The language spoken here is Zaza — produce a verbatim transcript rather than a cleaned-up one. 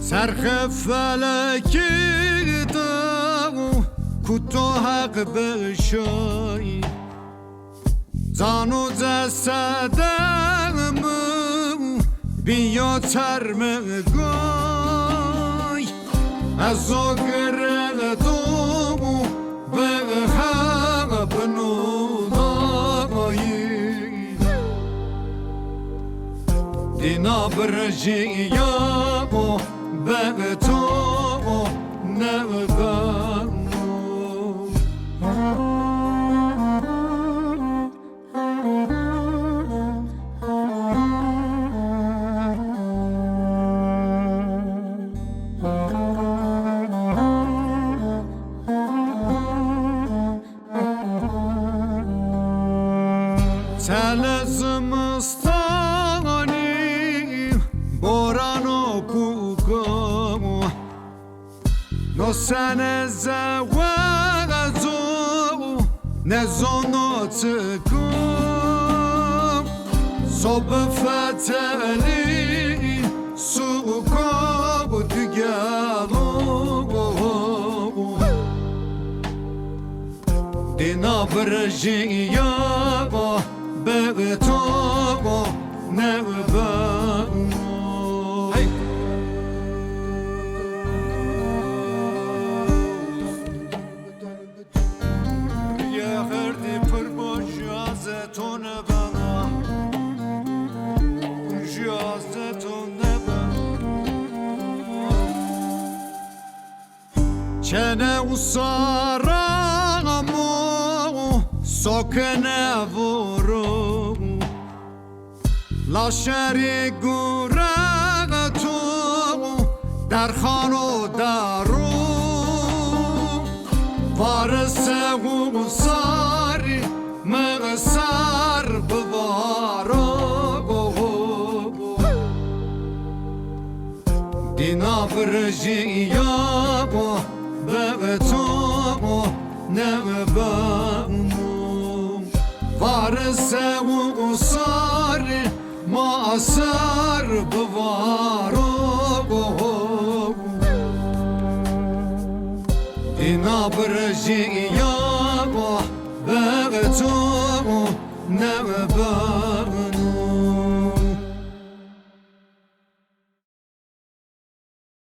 Serxê felekî de kuto Heq bişay. Zano cesedê mi biyo çermigay. Ez o girê do bi Heq binû dayî. Dîna birjîya bo bi to nebeno. Çele zimistanî, borano puko. No sene zeweco, nezono çiko. Sobe fetelî, suko digelo. Dîna birjîya bo, bi to bo, nebeno. Hey! Yê herdî pir bo, jazê to nebeno. Jazê to nebeno. Çene û saramo sokene voro. Laşerî gure to derxano daro. Varise û sarî mi ser bivaro. Dîna birjîya bo, bi to bo, nebeno. Varise û sarî ma ser bivaro. Dîna birjîya bo, bi to bo, nebeno.